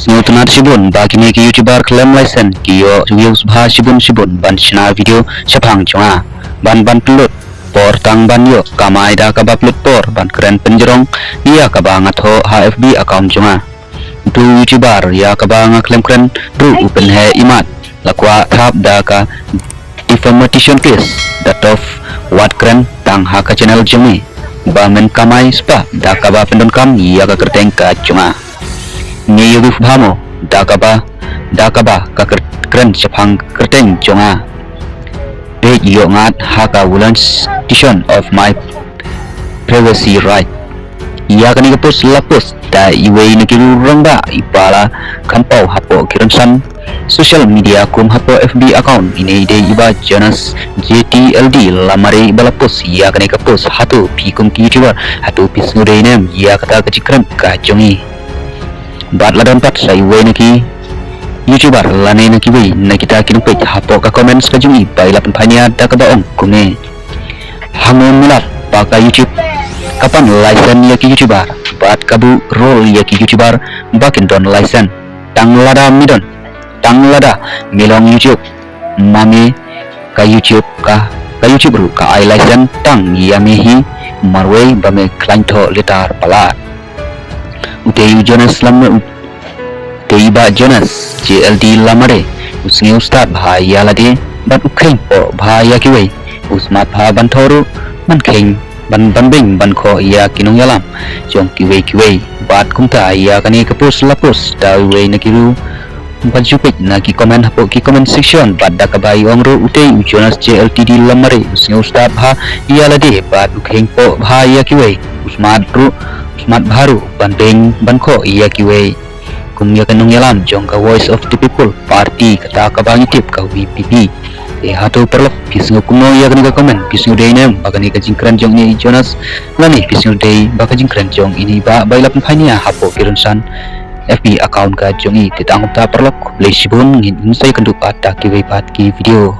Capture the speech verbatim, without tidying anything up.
Sngewtynnat shibun ba kine ki YouTuber khlem license ki ïoh sngewbha shibun shibun ban shna video shaphang jong nga. Ban ban pynlut por tang ban ïoh kamai da kaba pynlut por ban kren pynjrong ïa kaba nga thoh ha F B account jong nga. Utu u YouTuber ïa kaba nga khlem kren ruh u pynheh imat, la kwah thap da ka defamation case. Da toh wat kren tang ha ka channel jong me ba men kamai spah da kaba pyndonkam ïa ka kyrteng ka jong nga. Ngi ïohi bha mo da kaba, da kaba ka kyr-, kren shaphang kyrteng jong nga. Peit ïoh ngat ha ka violation of my privacy right. Ïa kane ka post la post da iwei na ki rangbah, i Bah Khampoh, hapoh ki rynsan social media kum hapoh F B account. Ine i dei i Bah Jonas J T L D Lamare ba la post ïa kane ka post. Hato phi kum ki YouTuber, hato phi sngewdei ne em ïa kata ka jingkren ka jong i? Bad la don pat sa iwei na ki YouTuber lane na kiwei na kita ki nongpeit hapoh ka comments ka jong i ba i la pynpaw nia da kaba ong kumne: Hangne me lap ba ka YouTube ka pan license ïa ki YouTuber bad ka buh rule ïa ki YouTuber ba kin don license. Tang lada me don, tang lada me long YouTube, ma me ka YouTube ka, ka YouTube ruh ka ai license tang ïa me hi, marwei ba me khlaiñ thoh letter palat. Utei u Jonas Lamare, utei i Bah Jonas J L D Lamare u sngewstad bha ïa lade bad u kheiñ poh bha ïa kiwei. U smat bha ban thoh ruh, ban kheiñ, ban, ban beiñ ban khoh ïa ki nongïalam jong kiwei kiwei. Bad kumta ïa kane ka post la post da uwei na ki ruh. Bad ju peit na ki comment hapoh ki comment section bad da kaba i ong ruh, utei u Jonas J L T D Lamare u sngewstad bha ïa lade bad u kheiñ poh bha ïa kiwei. U smat ruh, u smat bha ruh ban beiñ ban khoh ïa kiwei. Kum ïa ka nongïalam jong ka Voice of the People Party, kata kaba ngi tip ka V P P. Te hato paralok, phi sngew kumno ïa kane ka comment? Phi sngewdei ne em ba kane ka jingkren jong ine i Jonas, lane phi sngewdei ba ka jingkren jong ine i Bah ba i la pynpaw nia hapoh ki rynsan F B account ka jong i? Te tang kumta paralok, khublei shibun, ngin ym sa ïakynduh pat da kiwei pat ki video.